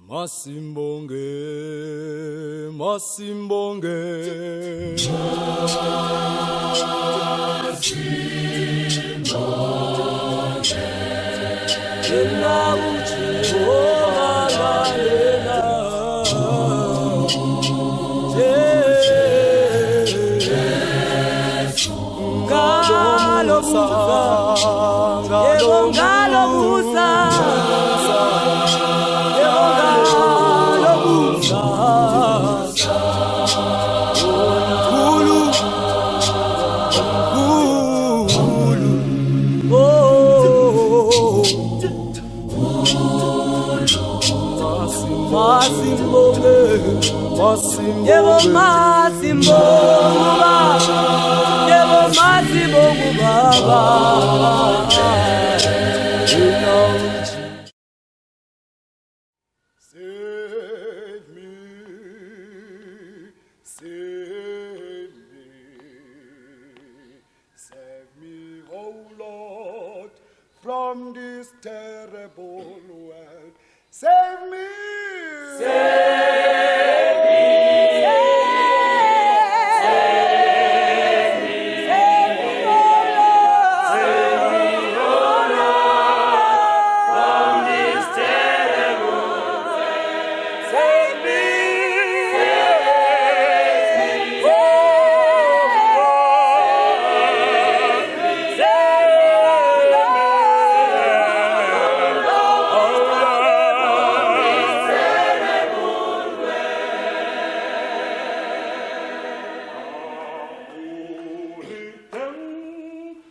Masimbonge, masimbonge. Masimbonge. Yena uJehova yena. Jesu. Ngalomusa, yebo ngalomusa. Yebo ngalomusa. Omkhulu, omkhulu. Oh. Masimbonge, yebo masimbonge baba, yebo masimbonge baba. Save me, save me, save me, O Lord, from this terrible world. Save me! Save me! Save me, O Lord. Save me, O Lord, from this terrible world. Save me. Save me, O Lord. Save me, O Lord.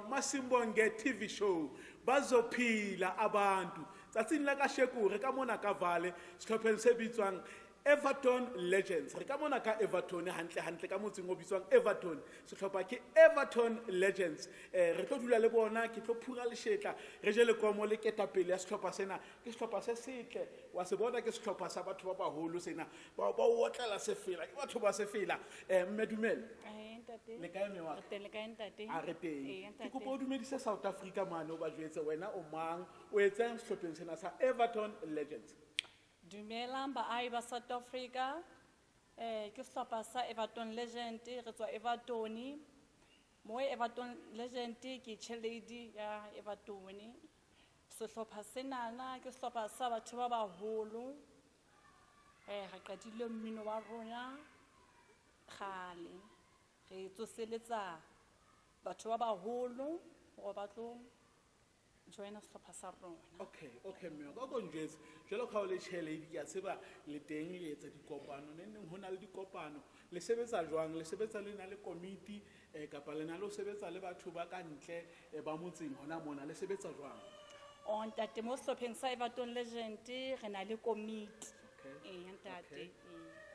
Masimbonge TV show bazophila abantu tsatsing la kasheko re ka mona ka Vale sehlopheng se bitswang Everton Legends. Re ka mona ka Everton hantle hantle ka motseng o bitswang Everton. Sehlopha ke Everton Legends. Re tlo dula le bona, ke tlo phura leshetla, re je lekomo le ketapele ya sehlopha sena. Ke sehlopha se setle, wa se bona ke sehlopha sa batho ba baholo sena. Ba ba otlela sefela, ke batho ba sefela. Mme dumela. Le kae mme wa ka? Re teng, le kae ntate? A re teng. Ee, ntate. Ke kopa o dumedise South Africa mane o ba jwetse wena o mang, o etsang sehlopheng sena sa Everton Legends. Dumelang baahi ba South Africa. Ke sehlopha sa Everton Legend, re tswa Everton. Mo Everton Legend ke chairlady ya Everton. Sehlopha senana ke sehlopha sa batho ba baholo. Re qadile mmino wa rona kgale. Re tsoseletsa batho ba baholo hore ba tlo joina sehlopha sa rona. Okay, okay mme ka ko njwetse jwalo ka o le chairlady ke a tseba le teng le etsa dikopano, neng neng ho na le dikopano, le sebetsa jwang? Le sebetsa le na le komiti kapa le na le ho sebetsa le batho ba ka ntle ba motseng hona mona, le sebetsa jwang? O ntate, mo sehlopheng sa Everton Legend re na le komiti. Okay. Ee, ntate, Okay. ee,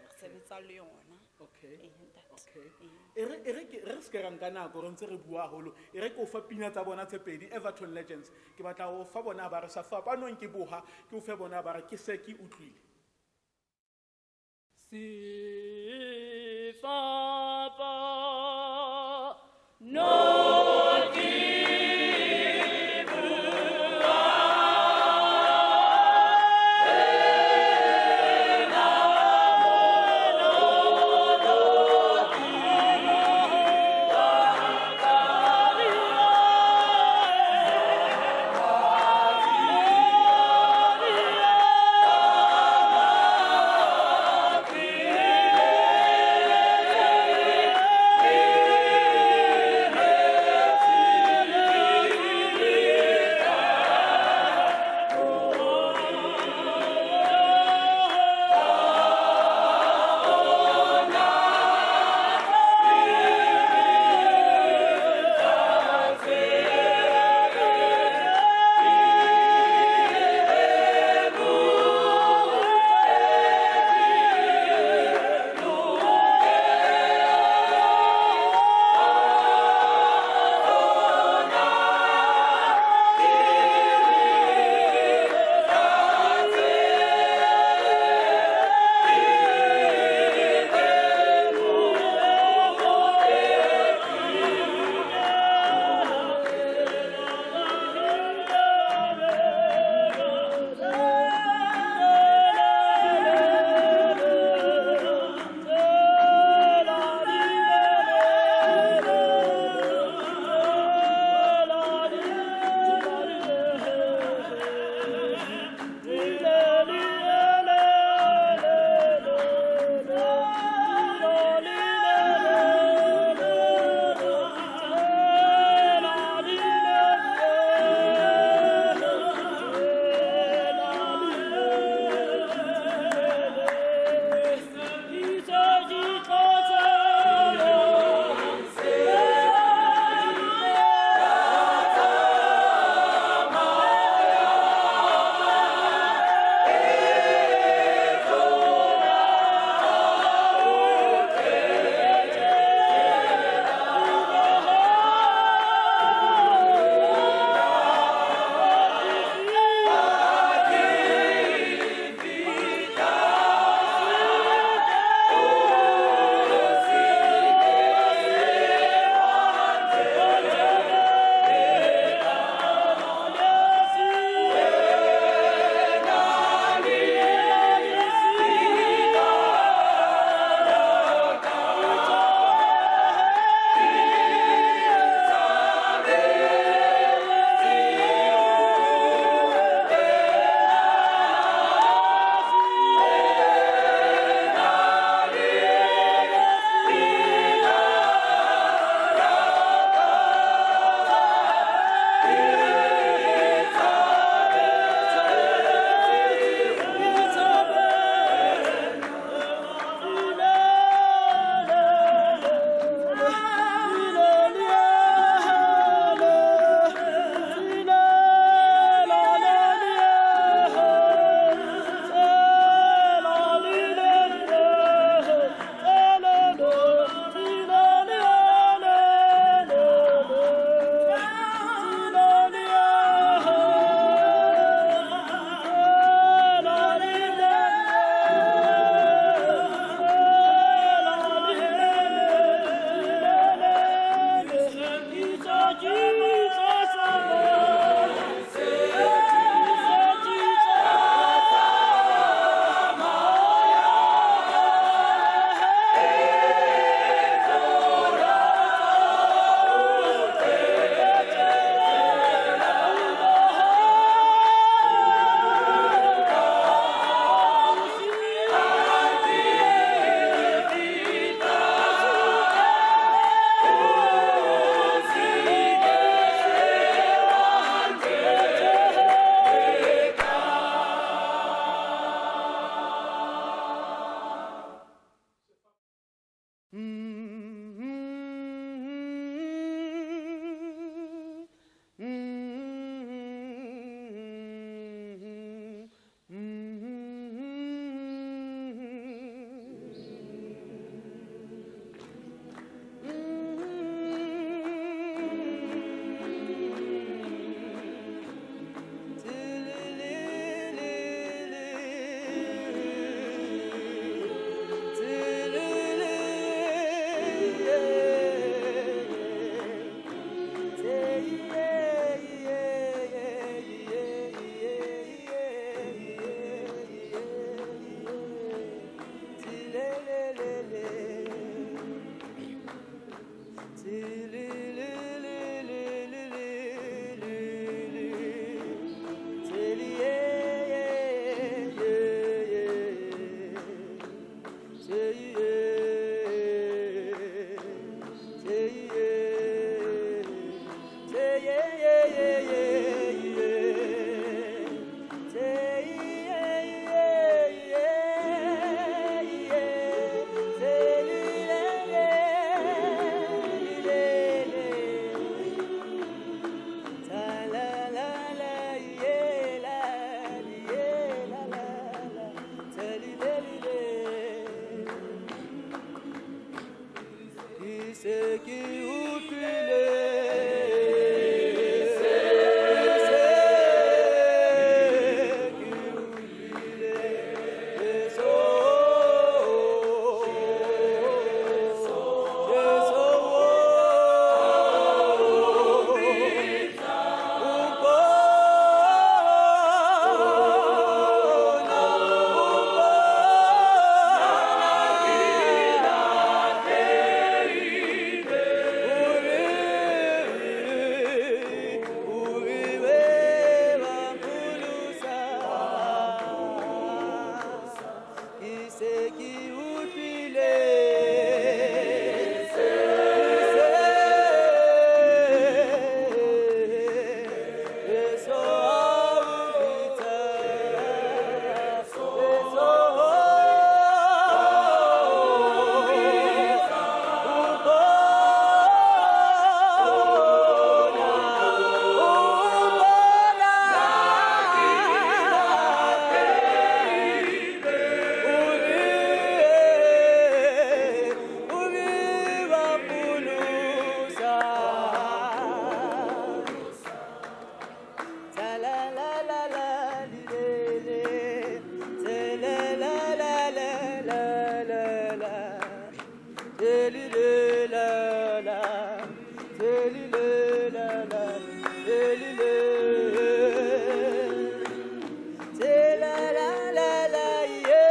re sebetsa le yona. Okay. Ee, ntate. Okay. Ee. E re, e re ke, re se ke ra nka nako re ntse re bua haholo. E re ke o fa pina tsa bona tse pedi, Everton Legends. Ke batla ho fa bona ba re sa fapanong ke boha, ke o fe bona ba re ke se ke utlwile. Sefapa no ke bua. le la la le le le. Tse la la la la ye,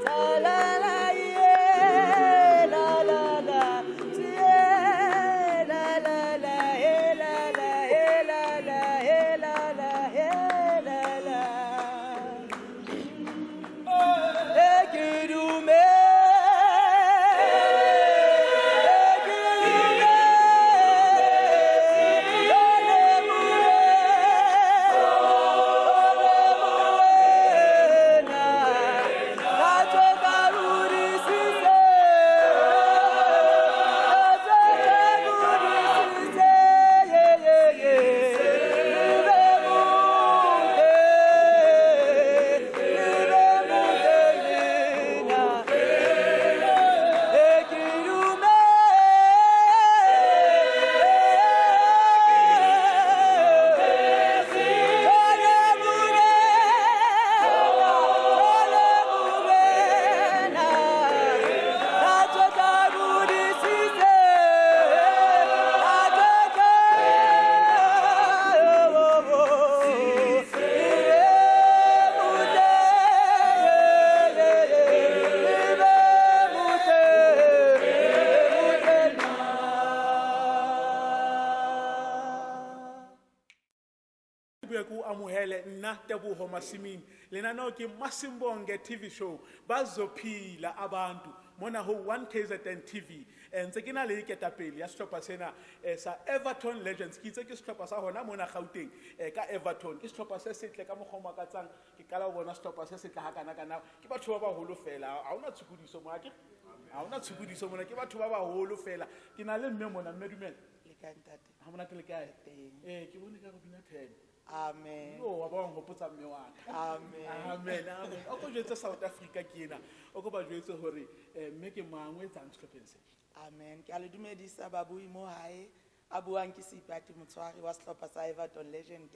tsa la la ye, la la la, tse la la la he la la he la la he la la he la la. Ekidume, ekidume, Boe ke o amohele nna Teboho Masimini. Lenaneo ke Masimbonge TV show. Bazophila abantu mona ho 1 KZN TV. Ntse ke na le ketapele ya sehlopha sena sa Everton Legends. Ke itse ke sehlopha sa hona mona Gauteng ka Everton. Ke sehlopha se setle ka mokgwa o makatsang. Ke qala ho bona sehlopha se setle hakana-kana. Ke batho ba baholo fela. Ha hona tshokodiso mona, akere? Ha hona tshokodiso mona, ke batho ba baholo fela. Ke na le mme mona, mme dumela. Le kae ntate? Ha monate le kae? Teng. Ke bone ka go bina 10. Amen. Yo, wa ba wa nkgopotsa mme wa ka. Amen. Amen, amen. O ko jwetse South Africa ke ena. O ko ba jwetse hore mme ke mang o etsang sehlopheng se? Amen. Ke a le dumedisa babui mo hae. A buang ke Seipati Motshwari wa sehlopha sa Everton Legend.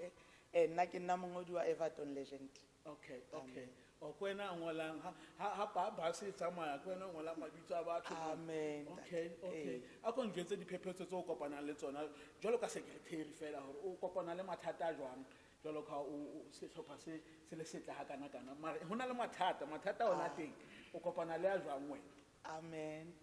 Nna ke nna mongodi wa Everton Legend. Okay, okay. O ko wena a ngolang ha ha ha ba bus e tsamaya ko wena o ngolang mabitso a batho. Amen. Okay, okay. Ee. A ko njwetse diphephetso tse o kopanang le tsona jwalo ka secretary fela hore o kopana le mathata a jwang jwalo ka o sehlopha se se le setle hakana-kana. Mara ho na le mathata, mathata ona teng. O kopana le a jwang wena? Amen.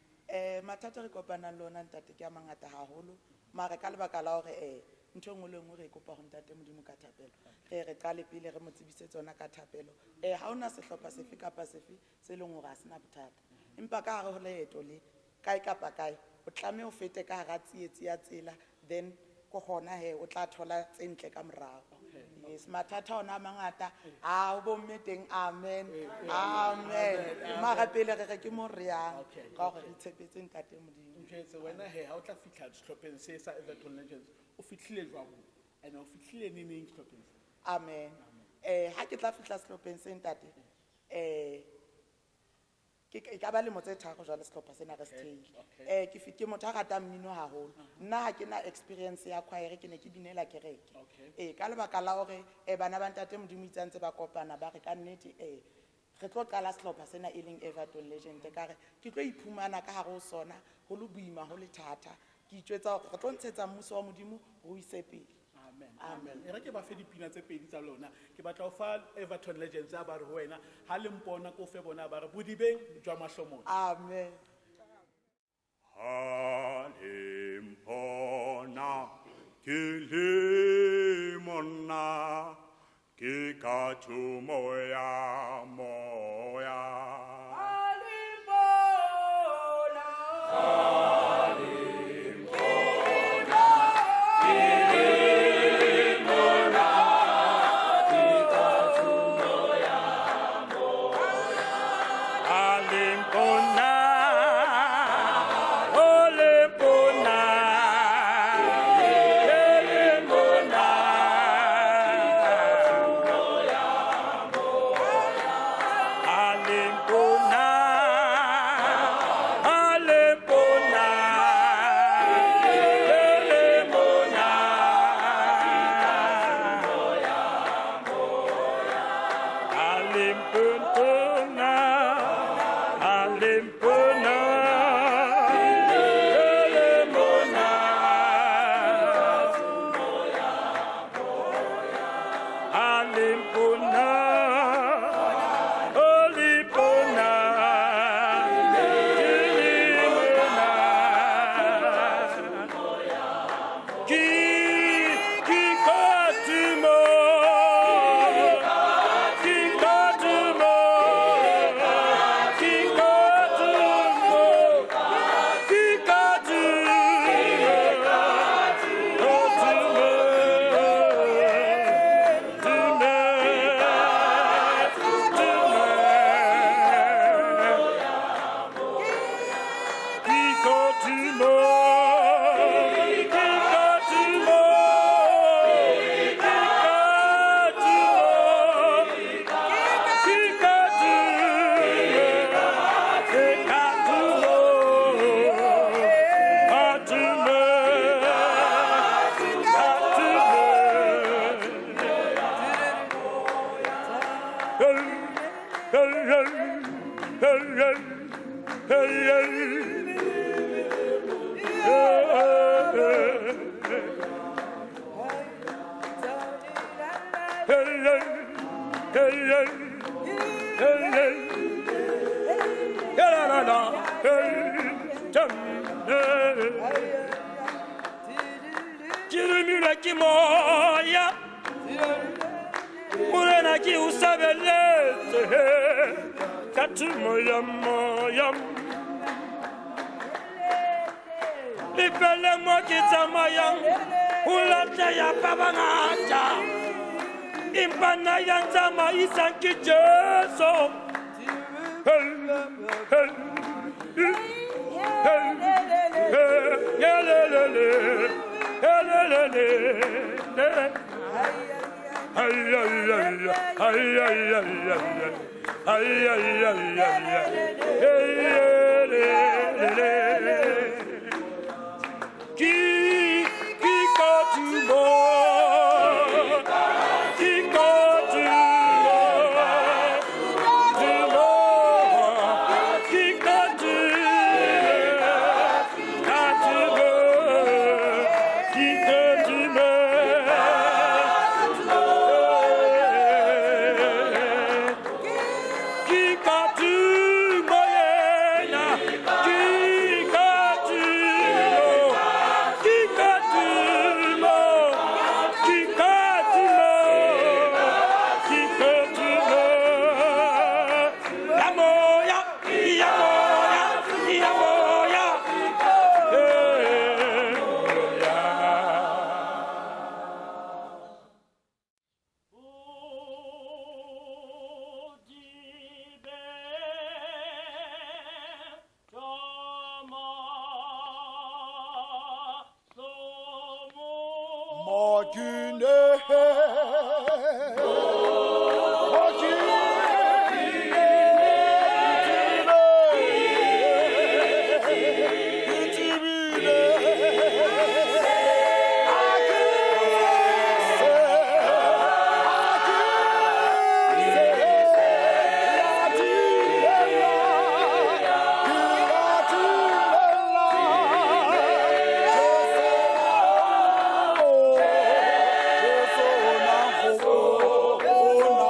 Mathata re kopanang le ona ntate ke a mangata haholo. Mara ka lebaka la hore ntho e nngwe le nngwe re e kopa ho ntate Modimo ka thapelo. Re re qale pele re mo tsebise tsona ka thapelo. Ha hona sehlopha sefe kapa sefe se leng hore ha sena bothata. Empa ka hare ho leeto le kae kapa kae o tlameha o fete ka hara tsietsi ya tsela, then ko hona he o tla thola tse ntle ka morao. Yes, mathata ona a mangata. A o bomme teng, amen. Amen. Mara pele re re ke mo re yang Okay, ka hore re tshepetse ntate Modimo. Njwetse wena he ha o tla fihla sehlopheng se sa Everton Legends, o fihlile jwang? And o fihlile neneng sehlopheng se? Amen. Ha ke tla fihla sehlopheng se ntate, ke e ka ba lemo tse tharo jwale sehlopha sena re se theile. Okay. Ke ke motho a ratang mmino haholo. Nna ha ke na experience ya choir, ke ne ke binela kereke. Okay. Ka lebaka la hore bana ba ntate Modimo itse ntse ba kopana ba re ka nnete re tlo qala sehlopha sena e leng Everton Legend, ka re ke tlo iphumana ka hare ho sona ho le boima ho le thata. Ke itjwetsa hore re tlo ntshetsa mmuso wa Modimo ho ise pele. Amen, amen. E re ke ba fe dipina tse pedi tsa lona. Ke batla ho fa Everton Legends a ba re ho wena, ha le mpona ko fe bona ba re bodibeng jwa mahlomola. Amen. Ha le mpona ke le monna, ke ka thomo ya moya. Tsamaiswa ke moya. Morena ke o sebeletse ka thumo ya moya. Lefele mo ke tsamayang ho lahleha ba bangata. Empa nna ya ntsamaisang ke Jesu. Hey, hey, hey, hey, hey, le, le, le, hey, le, le, le, le. Ay, ay, ay, ay, ay, ay, ay, ay, ay, ay, ay, ay, hey, le, le, le, le. Ki ka tu mo, ki ka tu mo, tu mo, ki ka tu, ka tu mo, ki ka tu mo. Ki ka tu mo yena, ki ka tu mo, ki ka tu mo, ki ka tu mo, ki ka tu mo. Ya moya, ya moya, ya moya, eh, moya. Oh,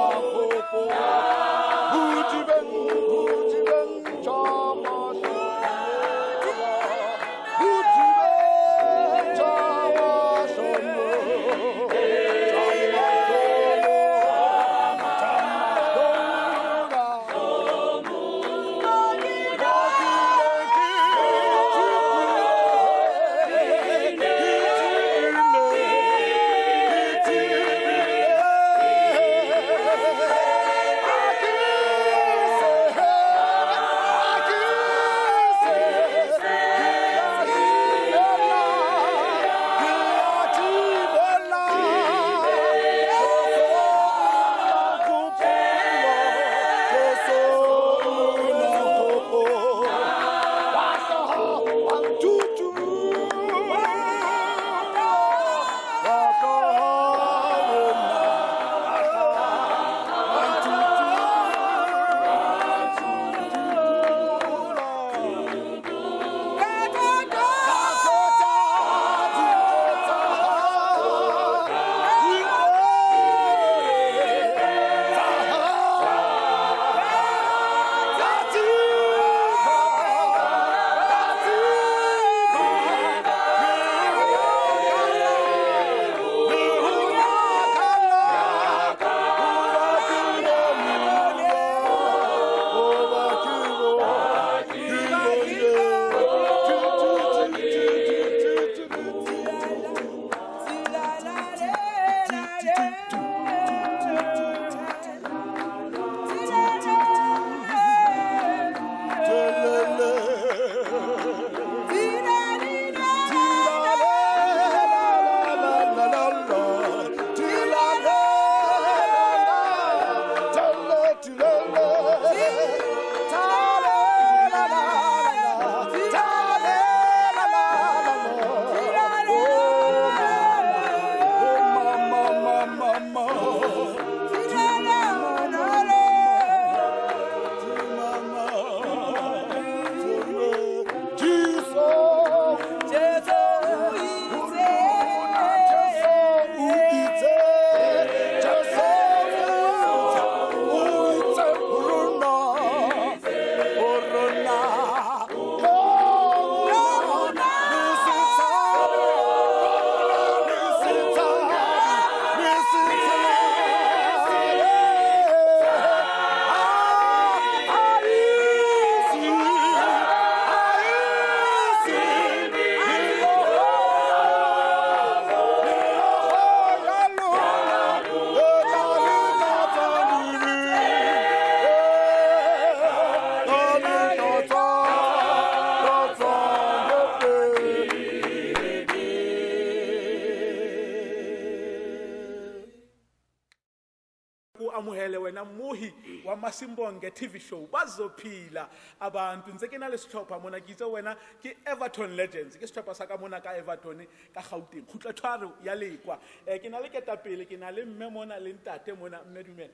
amohele wena mmohi wa Masimbonge TV show. Bazophila abantu ntse ke na le sehlopha mona ke itse wena ke Everton Legends. Ke sehlopha sa ka mona ka Everton ka Gauteng. Kgutlathwaro ya Lekwa. Ke na le ketapele, ke na le mme mona le ntate mona, mme dumela.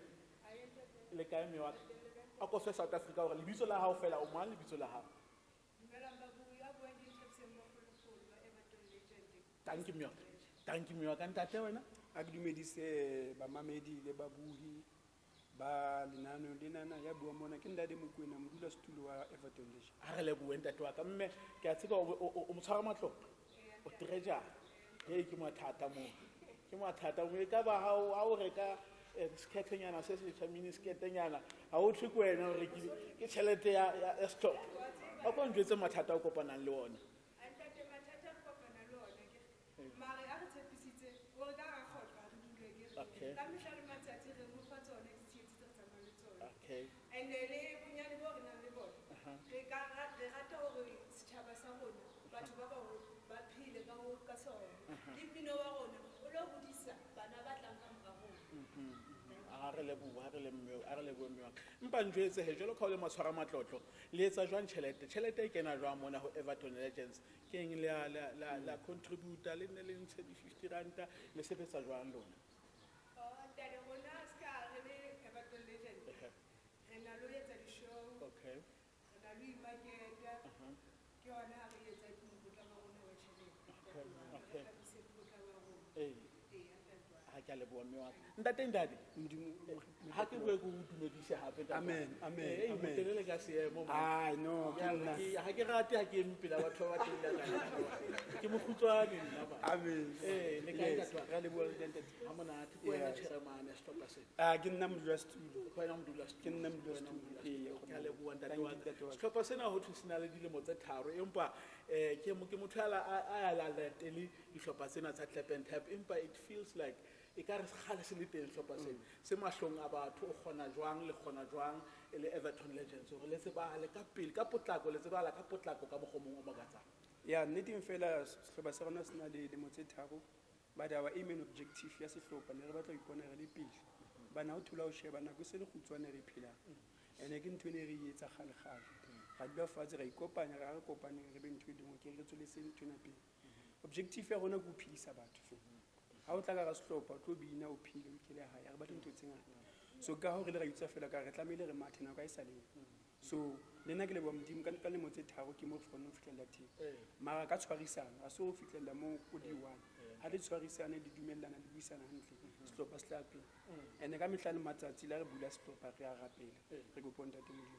Le kae mme wa ka? A ko fe South Africa hore lebitso la hao fela o mang lebitso la hao? Thank you mme wa ka. Thank you mme wa ka. Ntate wena? A ke dumedise bamamedi le babuhi ba lenaneo lenana ya bua mona ke Ntate Mokoena, modulasetulo wa Everton Legends. Ha re lebohe ntate wa ka. Mme ke a tseba o motshwara matlotlo, o treasure. Hei, ke mathata moo, ke mathata moo. E ka ba ha o reka seketenyana se setjha, mini seketenyana, ha o thwe ke wena o rekile, ke tjhelete ya sehlopha. A ko njwetse mathata a o kopanang le ona. Ntate, mathata a re kopanang le ona ke re, mare a re tshepisitse hore ka hara kgotlo ha re dule ke re. Okay. Ka mehla le matsatsi re mo fa tsone ditsietsi tse re tsamayang le tsona. Okay. And-e le bonyane bo re nang le bona, re ka re rata hore setjhaba sa rona, batho ba baholo ba phele ka ho ka sona. Le mmino wa rona o lo hodisa bana ba tlang ka mora rona. Ha re lebohe, ha re le mme, ha re lebohe mme wa ka. Empa njwetse he, jwalo ka ha o le matshwara matlotlo, le etsa jwang tjhelete? Tjhelete e kena jwang mona ho Everton Legends? Ke eng le a, le a, le a, le a contributa, le nne le ntshe di-fifty ranta, le sebetsa jwang lona? Oh, ntate, rona se ka re le Everton Legends. Ehe. Re na le ho etsa di-show. Okay. Re na le ho imaketa. Ke hona ha re etsa mokotla wa rona wa tjhelete. Okay, okay. Re thabise mokotla wa rona. Ee. Ee, ntate wa ka. Ha ke a leboha mme wa ka. Ntate, ntate. Modimo, Ha ke bue ke o dumedise hape, ntate. Amen, amen, Eh, amen. motelele ka seemo, man. Ai, no, ke Ya, nna. ha ke rate ha ke eme pela batho ba ba telele ka nna. Ke mokgutshwane nna, man. Amen. Eh, le kae, Yes, ntate wa ka? re a leboha le ntate. Ha monate. Ke wena Yes. chairman ya sehlopha sena. Ah, ke nna modulasetulo. Ke wena modulasetulo. Ke nna Ke wena modulasetulo. modulasetulo. Ee, Ke a leboha, ntate Thank wa you, ka. ntate wa ka. Sehlopha sena ho thwe se na le dilemo tse tharo, empa, ke motho a ya latele dihlopha tsena tsa clap and tap, empa it feels like e ka re kgale se le teng sehlopha sena. Se mahlong a batho, o kgona jwang, le kgona jwang e le Everton Legends hore le tsebahale ka pele, ka potlako, le tsebahala ka potlako ka mokgwa o mong o makatsang. Ya, nneteng fela sehlopha sa rona se na le dilemo tse tharo, but our aim and objective ya sehlopha ne re batla ho ipona re le pele. Bana ho thola ho sheba nako e se le kgutshwane re e phelang. Ene ke ntho e ne re e etsa kgale-kgale. Ra dula fatshe ra ikopanya, ra re kopaneng re be ntho e le nngwe, ke re tsweletse ntho ena pele. Objective ya rona ke ho phedisa batho fela. Ha o tla ka hara sehlopha, o tlo bina, o phele, o ikele hae, ha re batle ntho tse ngata. So ka hoo re ile ra itsa fela ka re tlamehile re mathe nako ha e sa le. So le nna ke leboha Modimo ka lemo tse tharo ke mo re kgonne ho fihlella teng. Mara ka tshwarisano, ha se ho fihlella moo o le one. Ha le tshwarisane, le dumellana, le buisana hantle, sehlopha se tla pele. Ene ka mehla le matsatsi le ha re bula sehlopha re a rapela, re kopa Ntate Modimo.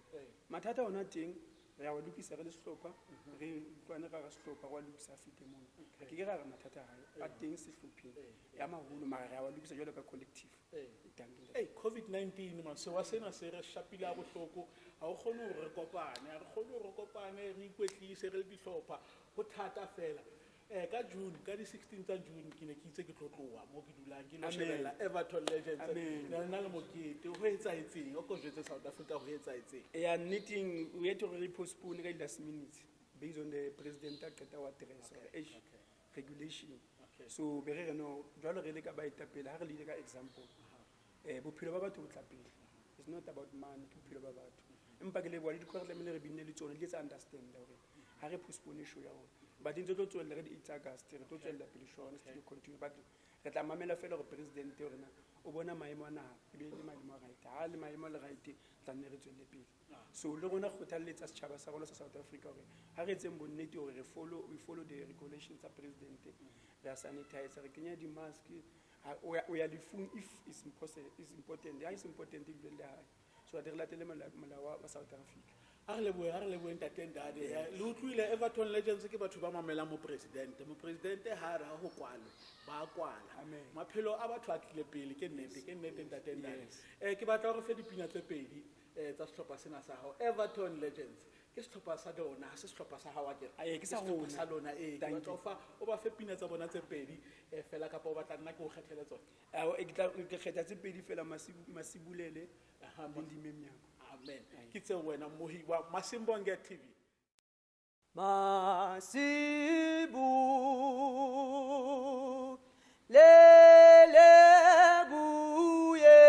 Mathata ona teng re a wa lokisa re le sehlopha, re utlwane ka hara sehlopha, re wa lokisa a fete mono. Re ke ke ra re mathata ha a teng sehlopheng ya maholo, mara re a wa lokisa jwalo ka collective. Thank you. Ei, COVID-19 man, sewa sena se re shapile ha bohloko. Ha o kgone hore re kopane, ha re kgone hore re kopane, re ikwetlise re le dihlopha, ho thata fela. Ka June, ka di 16 tsa June ke ne ke itse ke tlo tloha mo ke dulang, ke lo Amen. shebella Everton Legends. Amen. Ne na le mokete, ho etsahetseng? O ko jwetse South Africa ho etsahetseng? Ya, nneteng, we had to re postpone ka di last minute based on the president a qeta wa address hore, eish, regulation. Okay. So be re re no, jwalo re le ka baetapele, ha re le ile ka example. Bophelo ba batho bo tla pele. It's not about money, ke bophelo ba batho. Empa ke leboha le dikgwebo re tlamehile re binne le tsona, di etsa understand hore ha re postpone show ya rona. But ntse tlo tswella re di 8 August, re tlo tswella pele show ya rona, still continue. But re tla mamela fela hore president hore na o bona maemo a naha e be le maemo a right. Ha le maemo a le right, tla nne re tswelle pele. So le rona kgothalletsa setjhaba sa rona sa South Africa hore ha re etseng bonnete hore re follow, we follow the regulations tsa president. Re a sanitize, re kenya di-mask. Ha o ya, o ya lefung if it's impossible, it's important. Ha it's important, e dule le hae. So that re latele molao wa South Africa. Ha re lebohe, ha re lebohe ntate Ndade. Le utlwile Everton Legends ke batho ba mamelang mopresidente. Mopresidente ha re ha ho kwalwe, ba kwala. Amen. Maphelo a batho a tlile pele, ke nnete, ke nnete ntate Ndade. Yes. Ke batla hore fe dipina tse pedi, tsa sehlopha sena sa hao, Everton Legends. Ke sehlopha sa lona, ha se sehlopha sa hao akere? Aye, ke sa Ke sehlopha rona. sa lona, ee. Ke Thank batla you. ho fa, o ba fe pina tsa bona tse pedi, fela kapa o batla nna ke o kgethele tsona? Ao, ke tla, ke kgetha tse pedi fela, Masibulele Aha, le Ndime Mnyango. Amen. Ke tseo wena mmohi wa Masimbonge TV. Masibu lele kuye.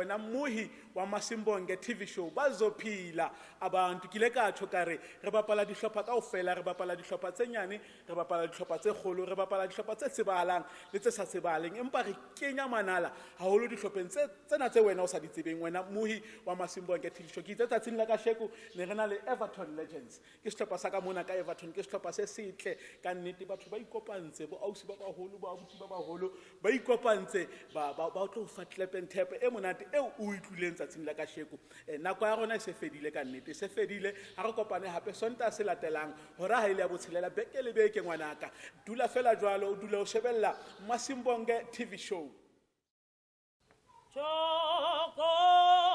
Wena mmohi wa Masimbonge TV show, bazophila abantu. Ke ile ka tjho ka re re bapala dihlopha kaofela, re bapala dihlopha tse nyane, re bapala dihlopha tse kgolo, re bapala dihlopha tse tsebahalang le tse sa tsebahaleng, empa re kenya manala haholo dihlopheng tse tsena tse wena o sa di tsebeng, wena mmohi wa Masimbonge TV show. Ke itse tsatsing la kasheko ne re na le Everton Legends, ke sehlopha sa ka mona ka Everton, ke sehlopha se setle ka nnete. Batho ba ikopantse, bo ausi ba baholo, bo abuti ba baholo ba ikopantse, ba ba ba tlo fa clap and tap e monate eo o e utlwileng tsatsing la kasheko. Nako ya rona e se fedile ka nnete, e se fedile. Ha re kopane hape Sontaha se latelang hora ha ile ya botshelela, beke le beke. Ngwanaka, dula fela jwalo, o dula o shebella Masimbonge TV show. Choco.